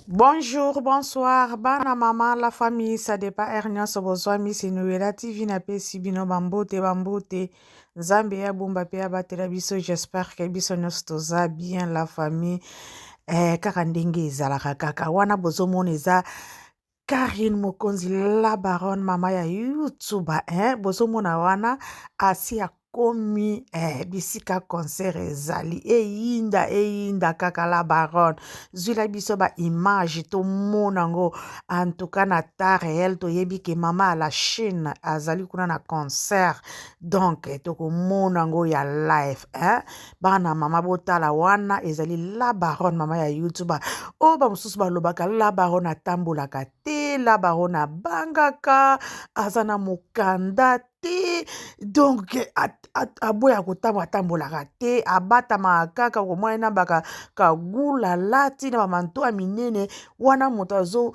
Bonjour, bonsoir, bana mama, la famille, ça dépend heure nyonso bozwami Sinuela TV napesi bino bambote bambote. Nzambe ya bomba pe abatela biso, j'espère que biso nyonso toza bien la famille. Eh, kaka ndenge ezalaka kaka wana bozomona eza Carine Mokonzi la baronne mama ya YouTube hein, bozomona wana asi akomi eh, bisika concert ezali eyinda eyinda kaka la baronne zwila biso ba image tomona yango en tout cas na temps réel toyebi ke mama ya la Chine azali kuna na concert donc tokomona yango ya live hein? Bana mama botala wana ezali la baronne mama ya youtube oyo bamosusu balobaka la baronne atambolaka te la baronne abangaka aza na mokanda te donc aboya kotambola atambolaka te abatamaka kaka komona na baka kagula lati na bamanto ya minene wana moto azo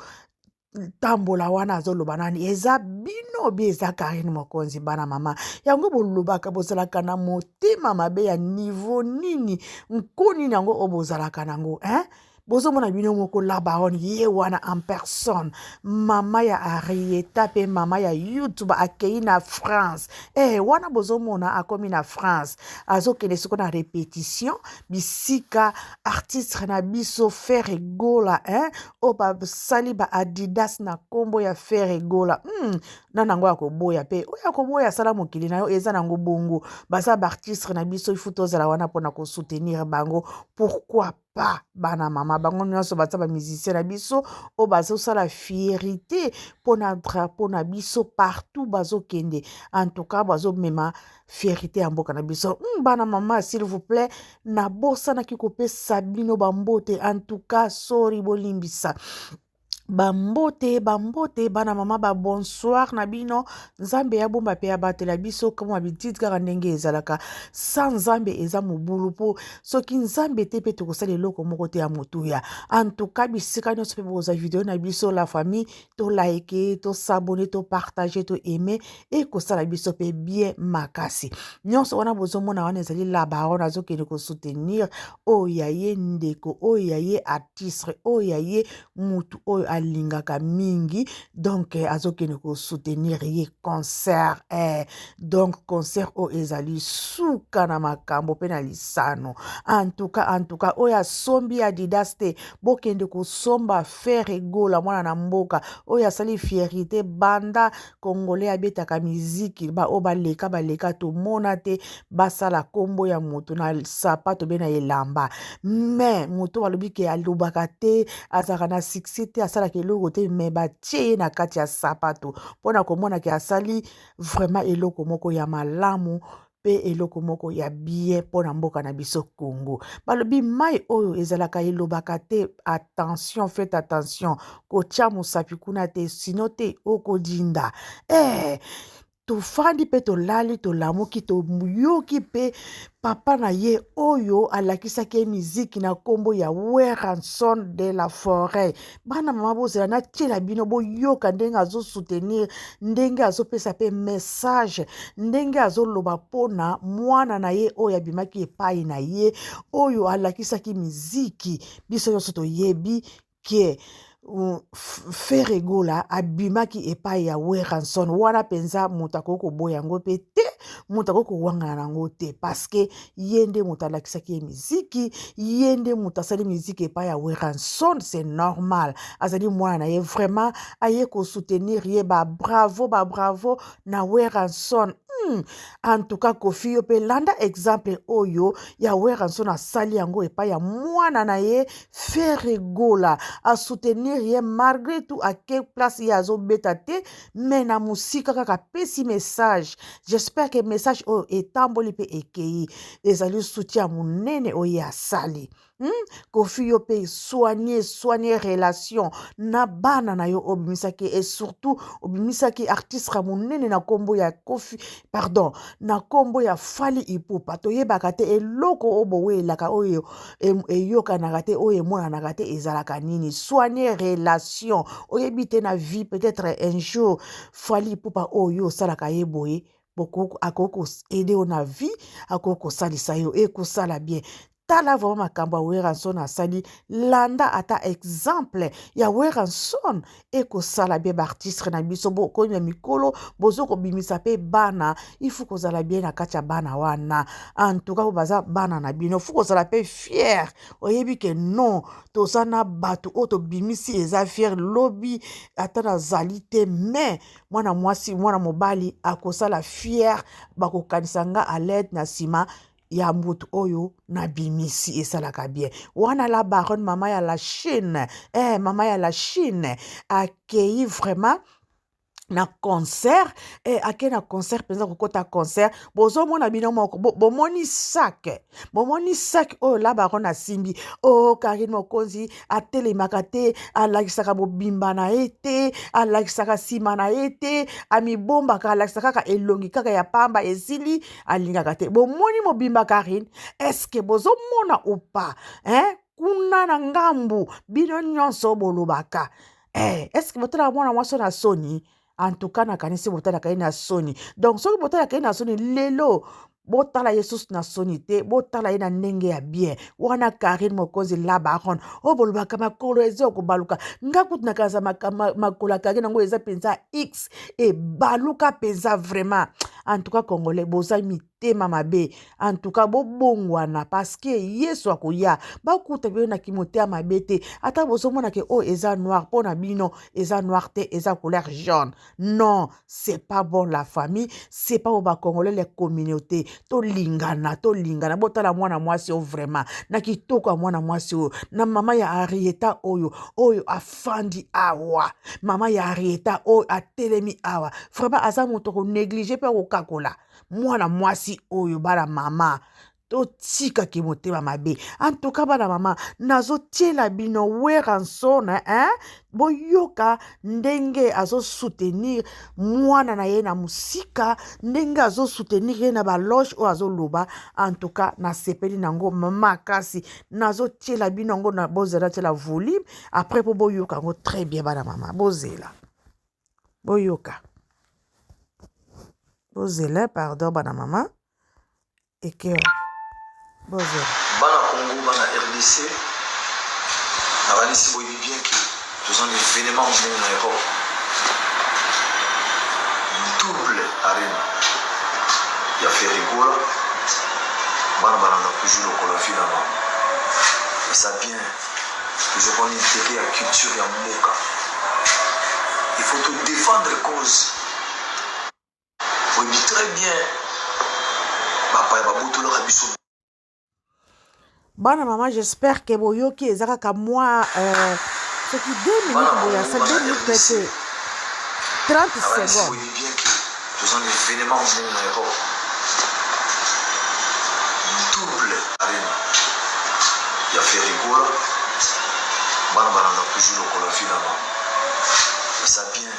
tambola wana azoloba nani eza bino bi eza Karine Mokonzi bana mama yango bolobaka bozalaka na motema mabe ya niveau nini nko nini yango oyo bozalaka nango hein? Bozomona bino moko la baronne ye wana en personne mama ya Arieta pe mama ya YouTube akei na France eh, wana bozomona akomi na France azokende siko na repetition bisika artiste na biso Ferre Gola hein? Oyo basali ba Adidas na kombo ya Ferre Gola nani yango akoboya pe oyo akoboya asala mokili na yo eza nango bongo baza ba artiste na biso ifu tozala wana mpona kosoutenir bango pourquoi pas bana mama bango nyonso baza ba musicien na biso oyo bazosala fierité mpona drapeau na biso partout bazokende en tout cas bazomema fierité ya mboka na biso bana mama s'il vous plaît nabosanaki kopesa bino bambote en tout cas sorry bolimbisa bambote bambote bana mama ba bonsoir na bino nzambe ya bomba pe abatela biso kama bitite kaka ndenge ezalaka sa nzambe eza mobulu po soki nzambe te pe tokosala eloko moko te ya motuya en tout cas bisika nyonso pe bokozwa video na biso la famille to like to s'abonner to partager to aimer ekosala biso pe bien makasi nyonso wana bozomona wana ezali la baronne azokende kosoutenir oyo ya ye ndeko oyo ya ye artiste oyo ya ye mutu oyo alingaka mingi donc azokende kosoutenir ye concert eh. Donc concert oyo ezali suka na makambo mpe na lisano antuka antuka oyo asombi Adidas te bokende kosomba Ferre Gola mwana na mboka oyo asali fierité banda congolais abetaka miziki baoyo baleka baleka tomona te basala kombo ya moto na sapato be na elamba me moto balobi ke alobaka te azalaka na succès te asalaka eloko te me batie ye na kati ya sapato mpona komona ke asali vraiment eloko moko ya malamu mpe eloko moko ya bien mpo na mboka na biso Congo. Balobi mai oyo ezalaka elobaka te, attention, faites attention, kotia mosapi kuna te, sino te okodinda. Eh, tofandi mpe tolali tolamuki toyoki mpe papa na ye oyo alakisaki ye miziki na nkombo ya Werrason de la Foret. Bana mama bozela natiela bino boyoka ndenge azosoutenir, ndenge azopesa mpe message, ndenge azoloba mpona mwana na ye oyo abimaki epai na ye, oyo alakisaki miziki. Biso nyonso toyebi ke Ferre Gola abimaki epai ya Werrason wana mpenza moto akoki koboya yango mpe te moto akoki kowangana na yango te parceke ye nde moto alakisaki ye miziki ye nde moto asali miziki epai ya Werrason c'est normal azali mwana na ye vraiment aye kosoutenir ye ba bravo ba bravo na Werrason En tout cas Koffi yo mpe landa exemple oyo ya Werrason asali yango epai ya mwana na ye Ferre Gola asoutenir ye malgré tout ake place ye azobeta te mais na mosika kaka apesi message j'espère que message oyo etamboli mpe ekei ezali soutien ya monene oyo ye asali Koffi yo mpe soigne soigne relation na bana na yo obimisaki et surtout obimisaki artiste ya monene na nkombo ya Koffi pardon na nkombo ya Fally Ipupa toyebaka te eloko oyo bowelelaka oyo eyokanaka te oyo emonanaka te ezalaka nini soigne relation oyebi te na vie peut-être un jour Fally Ipupa oyo osalaka ye boye akoki koaide yo na vie akoki kosalisa yo ekosala bien. Tala vraiment makambo ya Werrason asali, landa ata exemple ya Werrason, ekosala bien baartiste na biso. Bokomi ya mikolo, bozo kobimisa pe bana, il faut kozala bien na kati ya bana wana. En tout cas po baza bana na bino, faut kozala pe fier. Oyebi ke non, toza na bato oyo tobimisi, eza fier. Lobi ata nazali te, mais mwana mwasi, mwana mobali akosala fier, bakokanisa nga à l'aide na nsima ya moto oyo nabimisi. Esalaka bien wana. La baronne, mama ya la Chine, mama ya la Chine akei vraiment na concert, ake na concert mpenza, kokota concert. Bozomona bino moko, bomoni sac, bomoni sac oyo la baronne asimbi. O oh, Karine Mokonzi atelemaka te, alakisaka mobimba na ye te, alakisaka nsima na ye te, amibombaka, alakisaka kaka elongi kaka ya pamba, esili, alingaka te. Bomoni mobimba Karine, eske bozomona opa, hein? Kuna na ngambu bino nyonso bolobaka, eske botalaka mwana mwasi na soni? En tout cas nakanisi botalaka ye na soni. Donc soki botalaka ye na soni lelo, botala ye susu na soni te, botala ye na ndenge ya bien. Wana Karine Mokonzi la baronne oyo bolobaka makolo eza kobaluka. Nga kutu nakanisa makolo ya Karine yango eza mpenza x ebaluka mpenza. Vraiment, en tout cas Congolais boza mitema mabe. En tout cas bobongwana, parce que Yesu akoya, bakuta bino na kimotema mabe te. Ata bozomona ke oyo eza noir, mpo na bino eza noir te, eza couleur jaune. Non, c'est pas bon la famille, c'est pas bon. Bacongolais, les communautés, tolingana, tolingana. Botala mwana mwasi oyo vraiment na kitoko ya mwana mwasi oyo na mama ya Arieta oyo, oyo afandi awa, mama ya Arieta oyo atelemi awa, vraiment aza moto konéglige mpe akokakola mwana mwasi oyo. Bana mama, totikaki motema mabe. Antuka bana mama, nazotiela bino Werrason, hein? Boyoka ndenge azosoutenir mwana na ye na mosika, ndenge azosoutenir ye na baloge oyo azoloba. Antuka nasepeli nango makasi. Nazotiela bino yango na bozela, tiela volume après mpo boyoka yango très bien. Bana mama, bozela, boyoka, bozela, pardon bana mama, eke bozela. Bana Congo, bana RDC, nakanisi boyebi bien ke toza na événement monene na Europe, Double Arena ya Ferre Gola. Bana balanda toujours lokola vi na bango, eza bien. Tozokona intérêt ya culture ya mboka, il faut to défendre cause. Oyebi très bien, bapaya babotolaka biso. Bana mama, j'espère ke boyoki. Eza kaka mwa soki 2 minutes boye, asa 2 minutes pe te, 30 secondes. Oyebi bien ke toza na événement monene na Europe, Double Arena ya Ferre Gola. Bana balanda toujours lokola vi na bango, eza bien.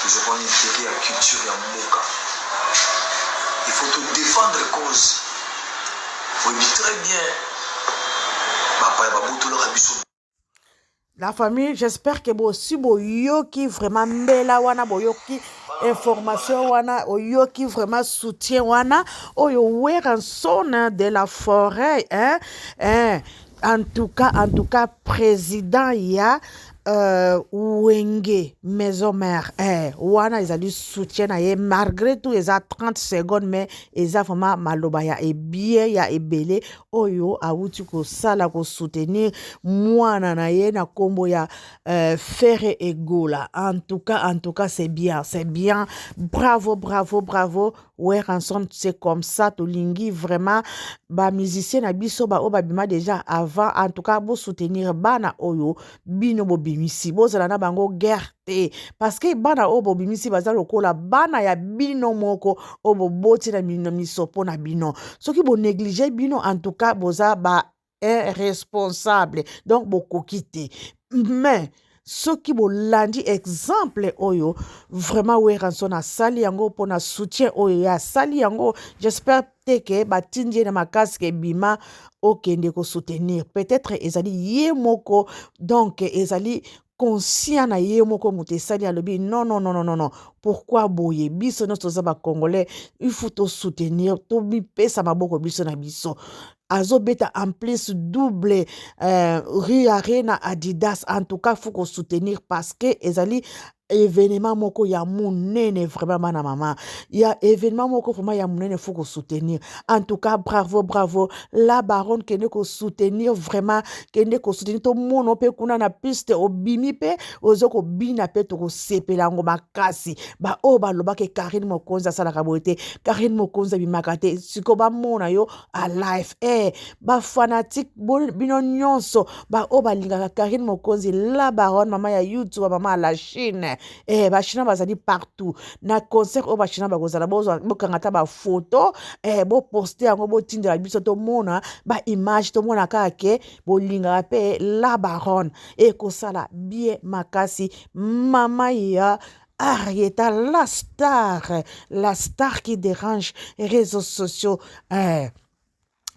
Tozokona intérêt ya culture ya mboka, il faut to défendre cause. Oyebi très bien, bapaya babotolaka biso. La famille, j'espère que bosi boyoki vraiment mbela wana, boyoki information wana, oyoki vraiment soutien wana oyo Werrason de la forêt, hein, hein? En tout cas, en tout cas, président ya Wenge Maison Mère, wana ezali soutien na ye. Malgré tout eza 30 secondes, mais eza vraiment maloba ya ebie ya ebele oyo awuti kosala, kosoutenir mwana na ye na nkombo ya Ferre Egola. En tout cas, en tout cas, c'est bien, c'est bien. Bravo, bravo, bravo Werrason, c'est comme ça tolingi vraiment bamusicien na biso baoyo babima déjà avant. En tout cas bosoutenir bana oyo bino bobimisi, bozala na bango guerre te, parce que bana oyo bobimisi baza lokola bana ya bino moko oyo boboti na misopo na bino. Soki bonéglige bino, en tout cas boza ba irresponsable, donc bokoki te. Mais soki bolandi exemple oyo vraiment Werrason asali yango mpona soutien oyo ye asali yango, j'espère te ke batindi ye na makasi ke bima okende kosoutenir. Peut-être ezali ye moko, donc ezali conscient na ye moko moto esali, alobi: "Non, non, non, non, non, pourquoi boye? Biso nyonso toza bacongolais, il faut tosoutenir, tomipesa maboko biso na biso." Azobeta en plus double rue Arena Adidas. En tout cas, faut kosoutenir parce que ezali événement moko ya monene vraiment. Bana mama, ya événement moko vraiment ya monene, faut kosoutenir. En tout cas, bravo, bravo la baronne. Kende kosoutenir vraiment, kende kosoutenir. Tomona mpe kuna na piste, obimi mpe oza kobina mpe tokosepela yango makasi. Baoyo balobaki Karine Mokonzi asalaka boye te, Karine Mokonzi abimaka te, sikoyo bamona yo alive. Bafanatiques bino nyonso, baoyo balingaka Karine Mokonzi la baronne, mama ya YouTube, mama ya la Chine, bachinois bazali partout na concert oyo. Bachinois bakozala, bokanga ata bafoto, boposte yango, botindela biso, tomona baimage, tomona kaka ke bolingaka mpe la baronne. Ekosala bien makasi. Mama ya Arieta, la star, la star qui dérange réseaux sociaux.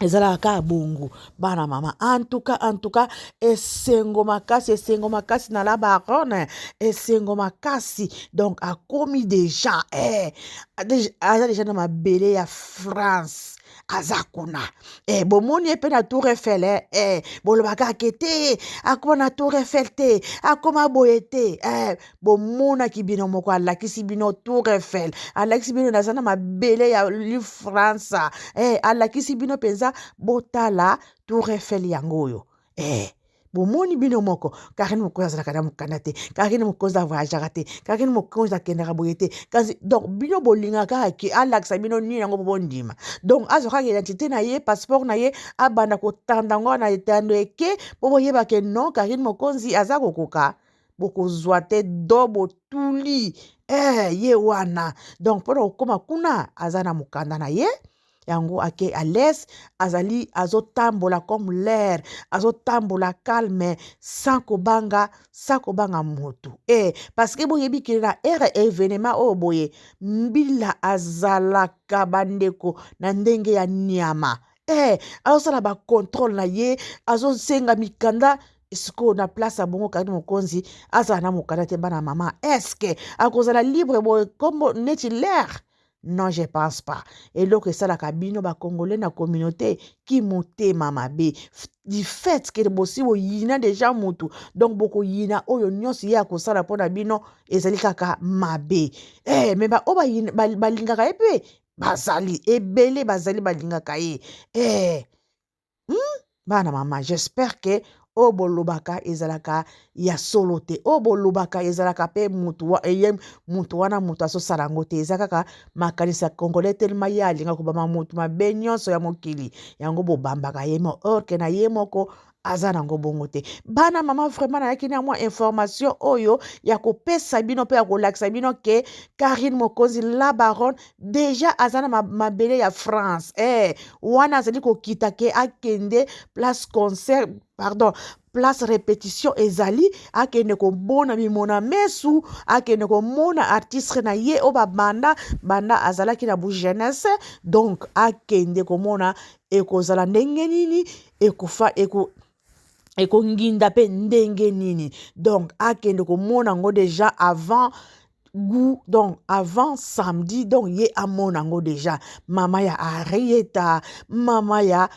Ezalaka kaka bongo, bana mama. En tout cas, en tout cas, esengo makasi, esengo makasi na la baronne, esengo makasi. Donc akomi déjà, aza déjà na mabele ya France, aza kuna. Bomoni ye mpe na Tour Eiffel. Bolobaka ke te akoma na Tour Eiffel te, akoma boye te. Bomonaki bino moko, alakisi bino Tour Eiffel, alakisi bino naza na mabele ya France. Alakisi bino mpenza, botala Tour Eiffel yango oyo. Bomoni bino moko. Karine Mokonzi azalaka na mokanda te, Karine Mokonzi avoyageaka te, Karine Mokonzi akendaka boye te. Kasi donc bino bolingaka kaka ke alakisa bino nini yango po bondima? Donc azwa kaka identité na ye, passeport na ye, abanda kotanda yango na etando eke mpo boyeba ke non, Karine Mokonzi aza kokoka. Bokozwa te do botuli. Ye wana donc mpona kokóma kuna, aza na mokanda na ye yango, ake à l'aise, azali azotambola comme l'air, azotambola calme, sans kobanga, sans kobanga motu. Parce que boyebi ke na ere événement oyo boye, mbila azalaka, bandeko, na ndenge ya nyama. Azosala bacontrôle na ye, azosenga mikanda. Sikoyo na place ya bongo, Karine Mokonzi azala na mokanda te, bana mama, est-ce akozala libre boye kombo neti l'air? Non, je pense pas. Eloko esalaka bino bacongolais na communauté ki motema mabe, du fait ke bosi boyina déjà mutu, donc bokoyina oyo nyonso ye akosala mpo na bino ezali kaka mabe. Mais baoyo balingaka ye mpe bazali ebele, bazali balingaka ye. Bana mama, j'espère ke oyo bolobaka ezalaka ya solo te, oyo bolobaka ezalaka mpe mutu ye mutu wana moto azosala yango te. Eza kaka makanisi ya congolais telema ye alinga kobamba motu mabe nyonso ya mokili, yango bobambaka ye mo or ke na ye moko aza nango bongo te. Bana mama, vraiment nayaki na mwa information oyo ya kopesa bino mpe ya kolakisa bino ke Karine Mokonzi la baronne déjà aza na mabele ya France. Wana azali kokita ke akende place concert, pardon, place répétition ezali, akende komona mimona mesu, akende komona artiste na ye oyo babanda banda azalaki na bujeunesse. Donc akende komona ekozala ndenge nini, ekofa eko ekonginda mpe ndenge nini. Donc akende komona yango déjà avant goût, donc avant samedi. Donc ye amona yango déjà. Mama ya Arieta, mama ya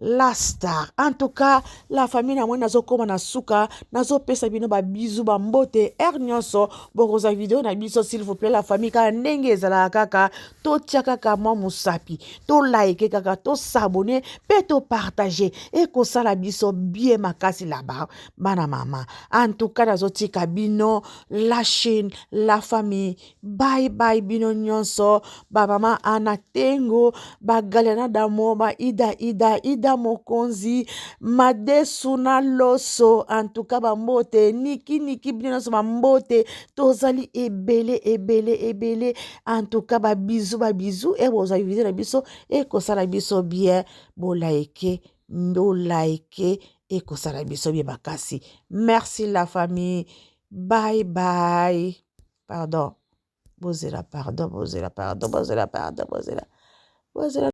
la star. En tout cas, la famille na moi, nazokóma na suka, nazopesa bino babisous, bambote. Heure nyonso bokozwa video na biso, s'il vous plaît la famille, kaka ndenge ezalaka, kaka totia kaka mwa mosapi, tolike kaka, tos'abonner mpe topartager, ekosala biso bien makasi laba bana mama. En tout cas, nazotika bino, la chaîne, la famille. Bye bye bino nyonso, bamama Ana Tengo, bagaliana damo, baida ida ida Mokonzi, madesu na loso. En tout cas, bambote niki niki, bino nyonso bambote. Tozali ebele, ebele, ebele. En tout cas, babisous, babisous. E bozwa video na biso, ekosala biso bien. Bolike, bolike, ekosala biso bien makasi. Merci la famille, bye bye. Pardon, bozela, pardon, bozela, pardon, bozela, pardon, bozela, bozela.